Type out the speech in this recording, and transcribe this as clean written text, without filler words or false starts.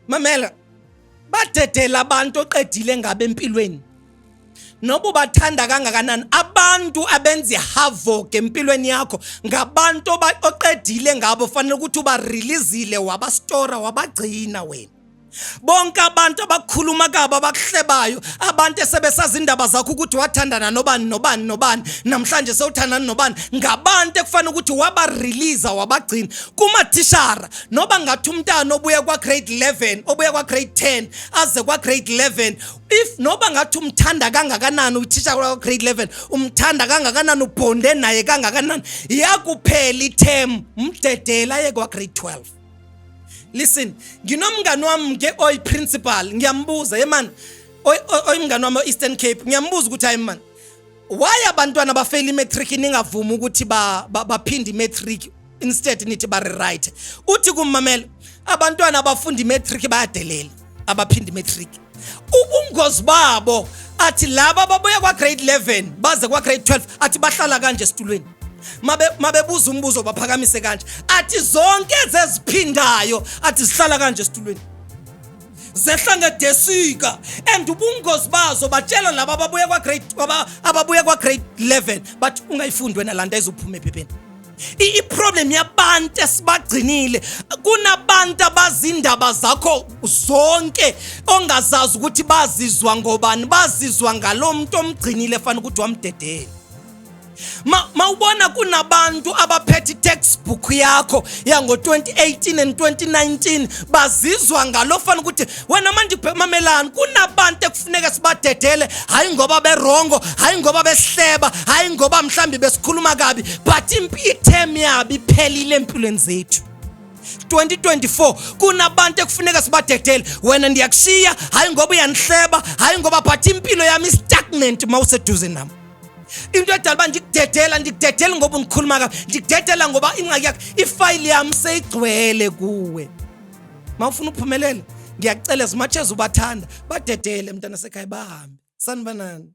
Mamela, badedela abantu oqedile ngabe empilweni. Noba ubathanda kangakanani abantu abenza ihavoc empilweni yakho, ngabantu oqedile ngabo, fanele ukuthi ubareleasile, wabastora, wabagcina wena. Bonke abantu abakhuluma kabi, abakuhlebayo, abantu esebesazi indaba zakho ukuthi wathandana nobani nobani nobani, namhlanje sewuthandana nobani, ngabantu ekufanele ukuthi wabareleasa, wabagcina. Kumathishara, noba ngathi umntana obuya kwa-grade 11, obuya kwa-grade 10 aze kwa-grade 11, if noba ngathi umthanda kangakanani uthisha kwa-grade 11, umthanda kangakanani, ubhonde naye kangakanani, yakuphela iterm, mdedela aye kwa-grade 12. Listen, nginomngani wami ke oyi-principal. Ngiyambuza, ye man, oyimngani wami o-Eastern Cape, ngiyambuza ukuthi, hayi man, why abantwana bafeyila imatric ningavumi ukuthi baphinde imatric, instead nithi ba-rewrite? Uthi kumamela, abantwana abafunda imatric bayadelela, abaphinda imatric. Ubungozi babo, athi laba ababuya kwa-grade 11 baze kwa-grade 12, athi bahlala kanje esitulweni, mabebuza umbuzo baphakamise kanje. Athi zonke ezeziphindayo, athi zihlala kanje esitulweni, zehla ngedesika, and ubungozi bazo, batshela laba ababuya kwa-grade 11, bathi ungayifundi wena laa nto, ezophuma ephepheni. I-problem yabantu esibagcinile, kunabantu abazindaba zakho zonke ongazazi ukuthi bazizwa ngobani, bazizwa ngalo muntu omgcinile, fanele ukuthi wamdedela. Ma mawubona kunabantu abaphethe i-textbook yakho yango-2018 and 2019, bazizwa ngalo, fana ukuthi wena manje mamelani. Kunabantu ekufuneka sibadedele, hayi ngoba be-wrong, hayi ngoba besihleba, hayi ngoba mhlambi besikhuluma kabi, but iterm yabo iphelile empilweni zethu. 2024 kunabantu ekufuneka sibadedele. Wena ndiyakushiya, hayi ngoba uyanihleba, hayi ngoba, but impilo yami istagnant mawuseduze nami. Into edala uba ndikudedela, ndikudedela ngoba undikhuluma kabi, ndikudedela ngoba ingxaki yakho, ifayili yami seyigcwele kuwe. Mawufuna uphumelela, ngiyakucela, as much as ubathanda, badedele, mntana sekhaya, bahambe. Sanibonani.